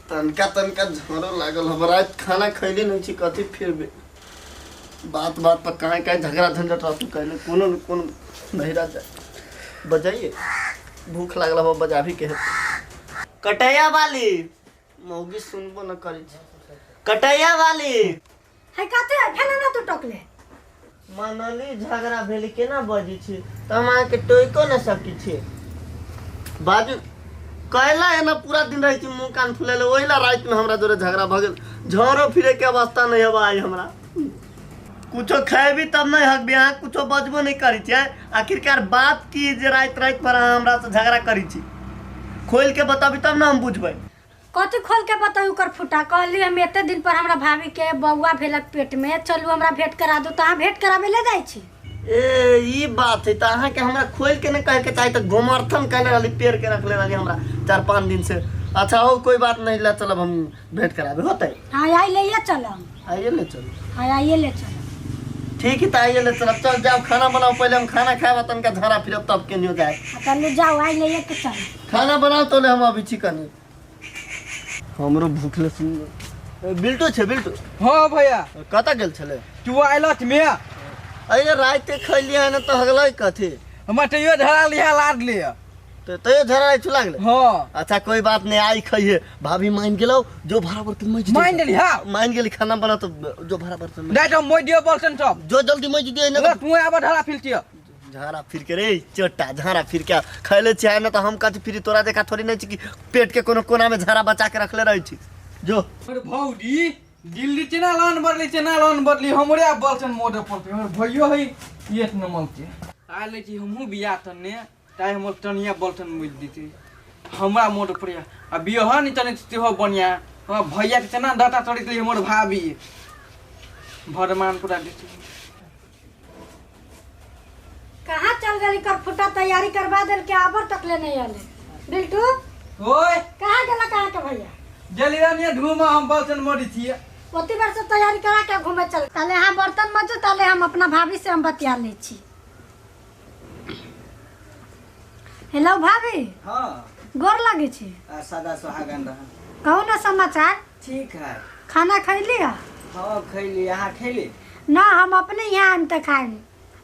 तनका तनका झरो लागल हम राति खाना खैले नहीं छी कथी फिर भी बात बात पर काहे काहे झगड़ा झंझट रहतू कहले कोनो न कोनो नहिरा जाए बजाइए भूख लागल हवा बजाभी के है कटैया वाली मौगी सुनबो न करी छी कटैया वाली है कते फेना ना तू टोकले मनली झगड़ा भेल केना बजै छी तऽ हम अहाँके टोको नहि सकै छी बाजू कैला एना पूरा दिन रहै छी मुँह कान फुलेले ओहि ला रातिमे हमरा जोरे झगड़ा भऽ गेल झरो फिरैके अवस्था नहि हेबा आइ हमरा कुछो खेबी तब नहि हकबी अहाँ कुछो बजबो नहि करै छियै आखिरकार बात की जे राति राति पर अहाँ हमरासँ झगड़ा करै छी खोलि के बताबी तब ने हम बुझबै कथी खोल के बताऊ ओकर फुटा कहली हम एते दिन पर हमरा भाभी के बौआ भेलक पेट में चलू हमरा भेंट करा दू तऽ अहाँ भेंट कराबे ले जाइ छी ए ई बात है तऽ अहाँके हमरा खोलि के नहि कहे के चाही तऽ गोमर्थन कहले रहली पेड़ के रखले रहली हमरा 4-5 दिन से। अच्छा हो कोई बात नहीं, ले चलब हम भेंट कराबे होते। हाँ आई ले चलब। आइए ले चलो। हाँ आइए ले चलब। ठीक है तो आइए ले चलब। चल जाओ खाना बनाओ, पहले हम खाना खाएब तनका झड़ा फिरब तब केनियो जाए। हाँ, चलू जाओ आई ले के चल। खाना बनाओ तो ले हम अभी छी कनी। हमरो भूख ले सुन। बिल्टू छे बिल्टू। हाँ भैया। कतऽ गेल छले? तू आयल में। अरे राते खैलिए न तो हगलै कथी? हमरा तैयो झड़ा लिया लाद लिया। तो तैयो झड़ा छु लागले? हाँ। अच्छा कोई बात नहीं, आई खइहे। भाभी मान गेलौ जो भाड़ा बर्तन मज मान गेली। हाँ मान गेली खाना बना तो जो भाड़ा बर्तन नहीं तो मोइ दियो बर्तन सब। जो जल्दी मज दियो न तू आब झड़ा फिरतियो। झाड़ा फिर के रे चोटा झाड़ा फिर के खैले छियै न तऽ हम कथी फिरी तोरा देखा थोड़ी नहीं छी कि पेट के कोनो कोना में झाड़ा बचा के रखले रहै छी जो। अरे भौजी दिल्ली चना लोन बदली चना लोन बदली हमरे आब बलचन मोडे पड़ते हमर भैयो है एक नंबर के आ ले छी हमहू बियाह तन्ने ताई हमर तनिया बलचन मुद दीते हमरा मोड पड़िया आ बियाह नहीं तने तेहो बढ़िया हमरा भैया के चना दाता तोड़ी ले हमर भाभी भरमान पूरा दीते। कहाँ चल गई कर फुटा तैयारी करवा देल के आबर तक ले नहीं आले बिल्टू। ओए कहाँ गेला कहाँ के भैया? गेली रानिया घूमा हम बर्तन मोड़ी छिए। ओती बार से तैयारी करा के घूमे चल ताले हाँ बर्तन मजो ताले हम अपना भाभी से हम बतिया ले छी। हेलो भाभी। हाँ गोर लगे छी। सदा सुहागन रह। कहू ना समाचार। ठीक है। खाना खैली है? हाँ खैली। अहाँ खैली? ना हम अपने यहाँ आम तो खाए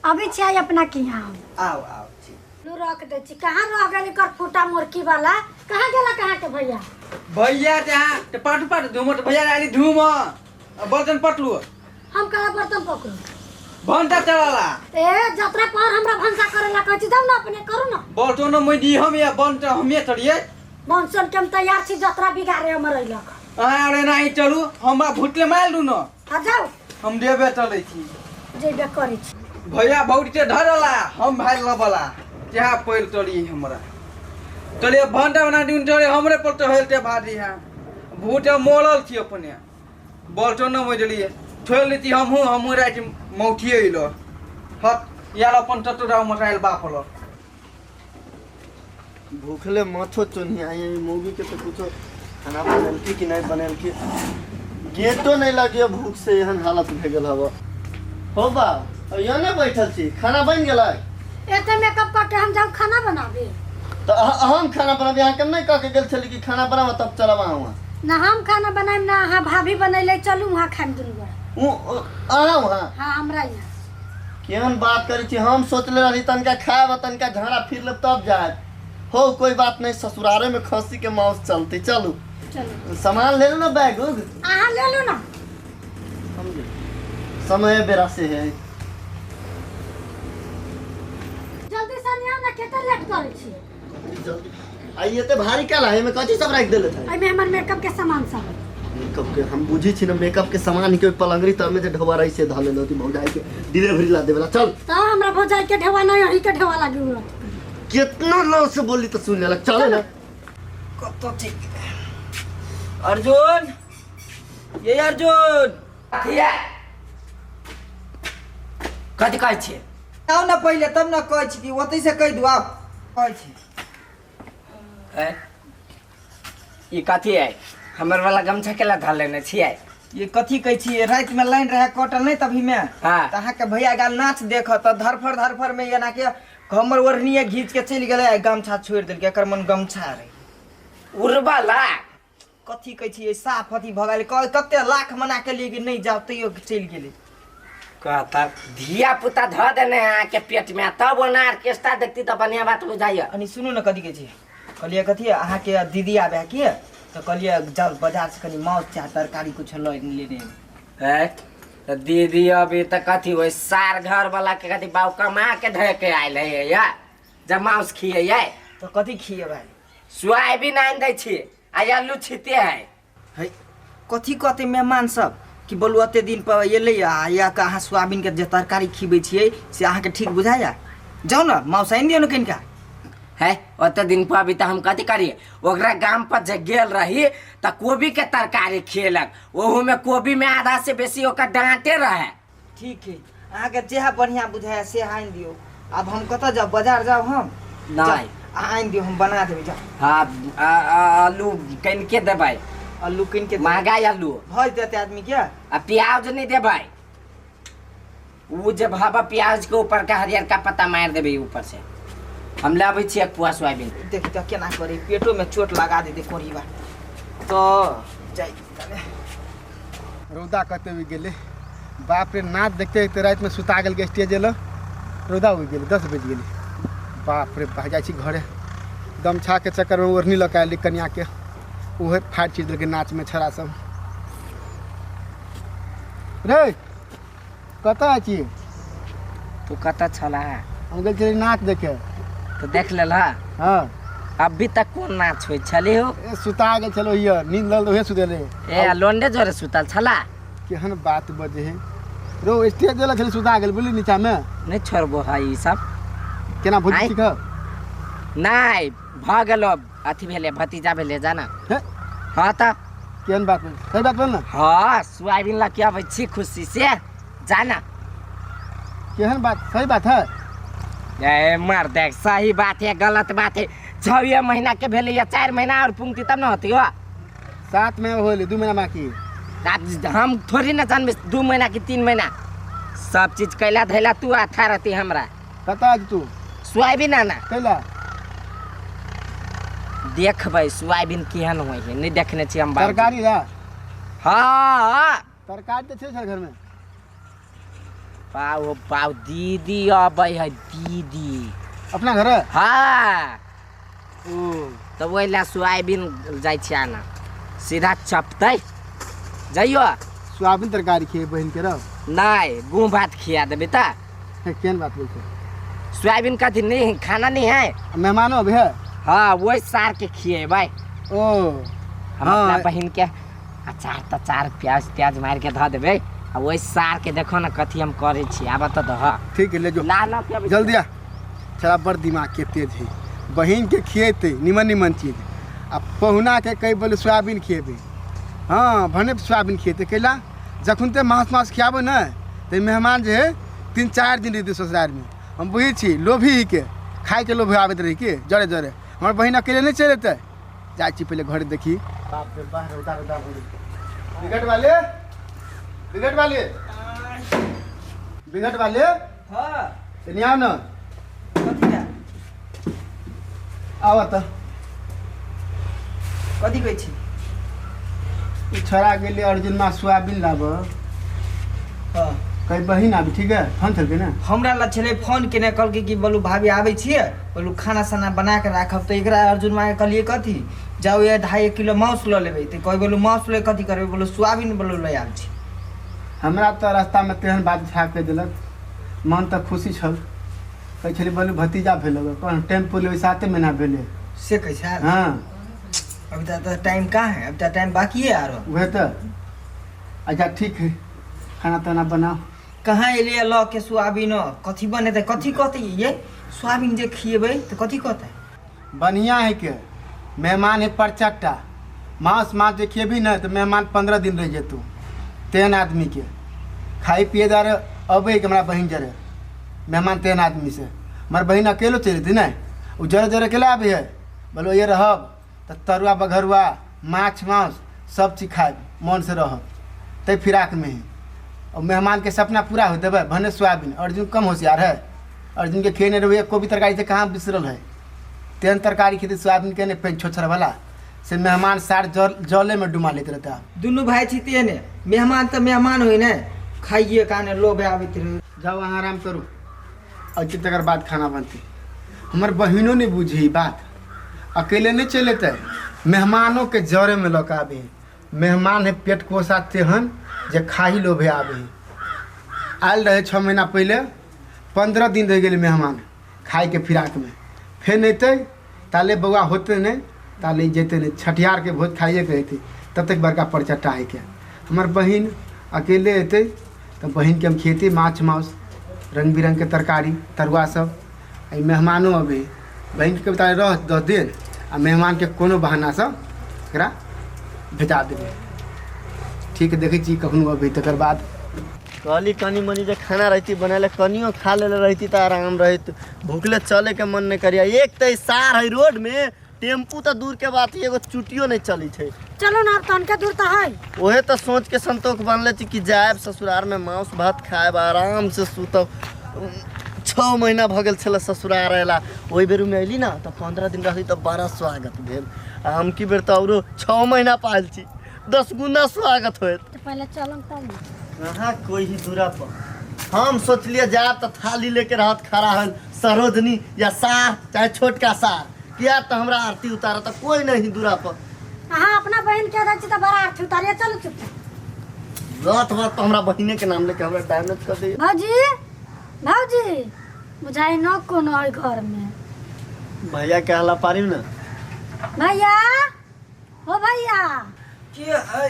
अभी छियै अपना के यहाँ हम। आओ आओ ठीक। लू रख दे छी। कहाँ रह गेल कर फूटा मुर्की वाला? कहाँ गेला कहाँ के भैया? भैया जहाँ ते पाटू पाटू धूम तो भैया आली धूम बर्तन पटलू। हम कला बर्तन पकड़ू भंटा चलाला। ए जतरा पर हमरा भंसा करेला कहै छी जाउ ना अपने करू ना। बर्तन मैं दी हम या बंटा हमे चढ़िए। बंसन के हम तैयार छी जतरा बिगाड़े हमर अइलक। अहाँ अरे नहीं चलू हमरा भुटले मार दू न। आ जाउ हम देबे चलै छी। जेबे करै छी। भैया भौजी धरला हम भाई लबला त्यहाँ पैल तोड़ी हमरा चलिए भंटा बना दिन चले हमरे पर तो हेलते भाजी हाँ भूत मोड़ल छी अपने बल्टो न मजलिए छोड़ लेती हमहूँ हमहूँ राति मौठिए अइलो हत यार अपन चतुरा मसाइल बाप लो। भूखले माथो चुनिया ये मौगी के तो कुछो खाना बनेलकी कि नहीं बनेलकी गेटो नहीं लगियो भूख से एहन हालत भे गेल हवा। हो बा यो ने बैठल छी खाना बन गेलै? एते मेकअप कऽ के हम जाउ खाना बनाबे। तो हम खाना बनाबे अहाँ के नहीं कह के गेल छली कि खाना बनाब तब चलब अहाँ वहाँ? ना हम खाना बनाएम ना अहाँ भाभी बनैले चलू वहाँ खाएम दुनू गोरा। अहाँ वहाँ? हाँ हमरा यहाँ। केहन बात करै छी हम सोचले रही तनका खायब तनका झाड़ा फिर लेब तब जायब। हो कोई बात नहीं ससुरारे में खसी के मांस चलते चलू। चलू सामान ले लो ना बैग उग। अहाँ ले लो ना। समझे समय बेरा से है। जल्दी से आनियो ना केते लेट करै छी। जल्दी आई एते भारी काला है में कथी सब राख देले था? एमे हमर मेकअप के सामान सब है। मेकअप के हम बुझी छी ना मेकअप के सामान के पलंगरी तर में जे ढोवा रही से धले लती भौजाई के डिलीवरी ला देबला चल। त हमरा भौजाई के ढेवा नहीं अही के ढेवा लागी उड़त। कितना लोग से बोली तो सुन लेलक चलो ना। कत ठीक अर्जुन ये अर्जुन किया कथी कहै छियै? आओ ना पहिले तब ना कहै छी कि ओतै से कहि दू आओ कहै छी। ई कथी है? हमर वाला गमछा केला धर लेने छियै? ये कथी कहै छियै राति में लाइन रहे कटल नहीं तभी में। हाँ। त अहाँके भैया गाल नाच देख त धरफर धरफर में एना के हमर ओढ़नीये घीच के चलि गेलै आ गमछा छोड़ि देलकै एकर मन गमछा रहे। उड़बला कथी कहै छियै साफ अथी भऽ गेलै, कते लाख मना केलियै कि नहि जाउ, तैयो चलि गेलै। कहता धिया पुता धऽ देने है अहाँके पेट में, तब ओना ऑर्केस्ट्रा देखती तऽ बढ़िया बात बुझाइया। अनि सुनू ने, कथी कहै छी, कहलियै कथी अहाँके दीदी आबै है कि, तऽ कहलियै जाउ बाजार से कनि माउस चाहे तरकारी कुछ लऽ लेने एबै। है तऽ दीदी अभी तऽ कथी ओहि सार घर वाला के कथी बाउ कमा के धऽ के आयल है या जब माउस खियै तऽ कथी खियेबै? सोयाबीन आनि दै छी आ आलू छिते है। है कथी कहतै मेहमान सब कि बोलू एते दिन पर एलै आ या के अहाँ सोयाबीनके जे तरकारी खिबै छियै से अहाँके ठीक बुझाइया? जाउ ने माउस आनि दियौ ने कनिका। है ओते दिन पर अभी तऽ हम कथी करियै, ओकरा गाम पर जे गेल रही तऽ कोबी के तरकारी खियलक, ओहूमे कोबी में आधा से बेसी ओकर डाँटे रहे। ठीक है, अहाँके जेहा बढ़िआँ बुझाइया से आनि दियौ। आब हम कतऽ जाउ, बाजार जाउ हम? नहि। जाउ, अहाँ आनि दियौ, हम बना देबै, जाउ। हाँ, आलू कनिके देबै। आलू कीन के देबै। महगा आलू भऽ जेतै आदमी के। आ प्याज नहीं देबै, ओ जे भाबा प्याज के ऊपर का हरियर का पत्ता मारि देबै ऊपर से। हम लाबै छियै एक पुआ सोयाबीन। देख तऽ केना करी, पेटो में चोट लगा देतै कोढ़ीबा तऽ जाइ। रौदा कते उगि गेलै बाप रे। नाच देखते देखते रातिमे सुता गेल स्टेज एलऽ, रौदा उगि गेलै, 10 बजि गेलै। बाप रे बा, जाइ छी घरे। गमछाके चक्करमे ओढ़नी लऽ कऽ आयली कनियाके, उहे फाड़ि चीर देलकै नाचमे छड़ा सब। रे कतऽ छी? तू कतऽ छला? हम गेल छली नाच देखे। तऽ देख लेलह? हँ। अभी तक कोन नाच होइ छलै हो? ए सुता गेल छलो हिय, नींद लगल उहे सुतेले। ए लोंडे जोरे सुतल छला? केहन बात बजे है रो, स्टेज देला छली सुता गेल बुझली नीचा में। नहि छोड़बो है ई सब। केना भुज आँय? ठीक है? नहि भऽ गेलो, अथी भेलै, भतीजा भेलै, जाना। हे? हाँ तऽ। केहन बात बोल, सही बात बोल ना। हाँ, सोयाबीन लऽ के अबै छी खुशी से, जाना। केहन बात, सही बात है? ए मर देख, सही बात है गलत बात है, 6 महीना के भेलै या 4 महीना और पुंगती तब न होती हो। 7 महीना होले, 2 महीना बाकी। आब हम थोड़ी न जानबे 2 महीना कि 3 महीना। सब चीज कैला धैला तू आथा रहती हमरा। कतऽ आज तू? सोयाबीन आना। कैला? देखबै सोयाबीन केहन होइ है, नहि देखने छी हम बाबूजी। तरकारी ला? हाँ। तरकारी तऽ छै सर घरमे। पाओ पाओ दीदी अबै है दीदी। अपना घर? हाँ। ओ तऽ ओहि लए सोयाबीन जाइ छी आना, सीधा चपतै जइयो। सोयाबीन तरकारी खिए बहिन के रह? नहि, गुह भात खिया देबै तऽ। हे, केहन बात बोल छै? सोयाबीन कथी नहीं खाना नहीं है? आ मेहमानो अभी है? हाँ, वही सार के खिएबै। ओ हम हाँ। अपना बहिन के अचार तचार प्याज त्याज मारि के धऽ देबै आ ओहि सार के देखो ने कथी हम करै छी, आब तऽ दह। ठीक है, ले जो। ला ला के अबै छी। जल्दी आ, छड़ा बड़ दिमाग के तेज है। बहिन के खिएतै निमन निमन चीज आ पहुना के कही बोले सोयाबीन खिएबै। हाँ भने सोयाबीन खिएतै, कैला जखन ते मांस मांस खियाबै ने तऽ मेहमान जे है 3-4 दिन रहतै ससुरालमे। हम बुझै छी लोभी ही के खाइके लोभ आबैत रहै के जरे जरे। हमर बहिन अकेले नहि चलि एतै। जाइ छी पहिले घरे देखी। बाप रे बाह, रौदा रौदा हो गेलै। बिगट वाले, बिगट वाले, बिगट वाले। हाँ। चलिए आओ ना। कथी है? आवा तऽ। कथी कहै छी? ई छोड़ा गेलै अर्जुन मा सोयाबीन लाब। हाँ। कहीं बहिन आबी, ठीक है फोन चलके ना। हमरा लग छलै फोन केने, कहलकै कि बोलू भाभी आबै छियै, बोलू खाना साना बना के राखब। तऽ एकरा अर्जुन माँके कहलियै कथी जाउ ये 2.5 किलो माउस लऽ लेबै, तऽ कहै बोलू माउस लऽ कथी करबै, बोलू सोयाबीन बोलू लऽ आबै छी। हमरा तऽ रास्तामे तेहन बात छा कहि देलक, मन तऽ खुशी छल, कहै छलै बोलू भतीजा भेल, कहन टेम्पू लेबै, 7 महीना भेलै। से कहै छै? हाँ। अभी तऽ टाइम कहाँ है, अभी तऽ टाइम बाकी है आरो। उहे तऽ। अच्छा ठीक है, खाना ताना बनाओ। कहाँ एलियै लऽ के सोयाबीन, कथी बनेतै, कथी कहतै ये सोयाबीन जे खिएबै तऽ कथी कहतै? बढ़िया है के मेहमान है परचट्टा, मांस माछ जे खिएबी ने तऽ मेहमान 15 दिन रहि जेतौ। तेहन आदमी के खाइ पिए दुआरे अबै के हमरा बहिन जरे मेहमान, तेहन आदमी से हमर बहिन अकेलो चलि जेतै ने, ओ जरे जरे अकेला आबै है। बोलो ये रहब तऽ तरुआ बघरुआ माछ मांस सब चीज खायब, मन से रहब तै फिराक में है। और मेहमान के सपना पूरा हो देबै भने सोयाबीन। अर्जुन कम होशियार है, अर्जुन के खेने रहबै कोबी तरकारी से कहाँ बिसरल है, तेहन तरकारी खेतै सोयाबीन के नहि पेन छोछर वाला। से मेहमान सार जले में डुमा लेते रहता। दुनू भाई छी ते ने मेहमान तऽ मेहमान होइ ने, खाइए काने लोभ आबैत रहे। जाओ अहाँ आराम करू, अथी तकर बाद खाना बनते। हमर बहिनो नहीं बुझी बात, अकेले नहीं चल अतै, मेहमानों के जरे में लऽ के आबे। मेहमान है पेट कोसा तेहन जे खाही लोभे आबे। आयल रहे 6 महीना पहले, 15 दिन रह गेलै मेहमान खाइके फिराक में। फेर अतै ताले बौआ होते नहीं, ताले जेतै नहीं, छठियार के भोज खाइए के अतै, तब तक बड़का परचट्टा है के। हमर बहिन अकेले अतै तऽ बहिनके हम खियेती माछ माउस रंग बिरंग के तरकारी तरुआ सब। आ मेहमानो अबे बहिनके बता रह 10 दिन, आ मेहमानके कोनो बहानासँ एकरा भेजा देबै। ठीक है, देखै छी कखनो अबै तकर बाद। कहली कनी मनी जे खाना रहती बनैले, कनियो खा लेले रहती तऽ आराम रहत, भूखले चले के मन नहीं करिया। एक तऽ सार है रोड में, टेम्पू तऽ दूर के बात, एगो चुटियो नहीं चली छै। चलो ना अब तनके दूर तऽ है। ओहे तऽ सोच के संतोष बनले छी कि जायब ससुरार में मांस भात खायब, आराम से सुतब। 6 महीना भऽ गेल छलै ससुरार अयला, ओहि बेर में अयली ना तऽ 15 दिन रहली तऽ बड़ा स्वागत भेल। आ हम की बेर तऽ औरो 6 महीना पायल छी, 10 गुना स्वागत होयत। तऽ पहिले चलम तब ने। कहाँ कोई ही दूरा पर हम सोचलिए जायब तऽ थाली लेके रहत खड़ा हन सरोजनी या सार, चाहे छोटका सार, किया तऽ हमरा आरती उतारत तऽ कोई नहीं दूरा पर। अहाँ अपना बहिन के दै छी तऽ बड़ा आरती उतारिए। चलू चुपचाप। रथ बात तऽ हमरा बहिने के नाम लेके हमरा डैमेज कर दैया। भौजी भौजी बुझाइ न कोनो है घर में। भैया के हला पारी ना। भैया हो भैया के है?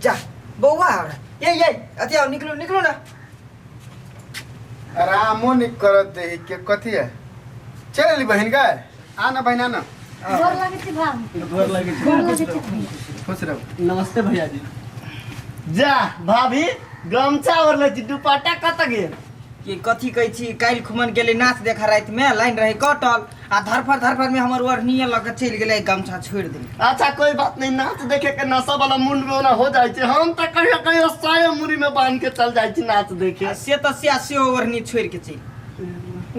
जा बौआ ये ये अथी आओ, निकलो निकलो ना। आरामो नहीं करत दे के कथी है। चल अली बहिन गए, आ ना बहिन आ ना। गोर लगै छी भाभी। गोर लगै छी। गोर लगै छी भैया। खुश रहू। नमस्ते भैया जी। जा भाभी गमछा ओढ़ले छी, दुपट्टा कतऽ गेल? कि कथी कहै छी, काल्हि खुमन गेलै नाच देखा राति में, लाइन रहे कटल आ धरफर धरफर में हमर ओढ़निये लऽ के चलि गेलै, गमछा छोड़ि देलकै। अच्छा कोई बात नहीं, नाच देखे के नशा वाला मुंड में ओना हो जाइ छै, हम तऽ कहियो कहियो सायो मुड़ी में बांध के चल जाइ छी नाच देखे। आ से तऽ से सेहो ओढ़नी छोड़ि के चलि,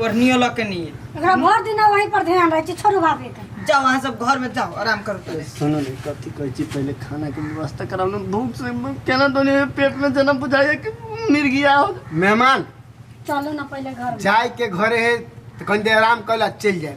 ओढ़नियो लऽ के नहि एलै। एकरा भरि दिन वहीं पर ध्यान रहै छै। छोड़ू भाभी के। जाओ अहाँ सब घर में जाओ, आराम करू। तो सुनू ने कथी कहै छी, पहिले खाना के व्यवस्था कराउ ने, भूख से केना दुनिया में पेट में जेना बुझाइए कि मिर्गिया हो। मेहमान चलू ना पहिले घर में। जाय के घरे है तो कनी देर आराम कर ला चलि जाए।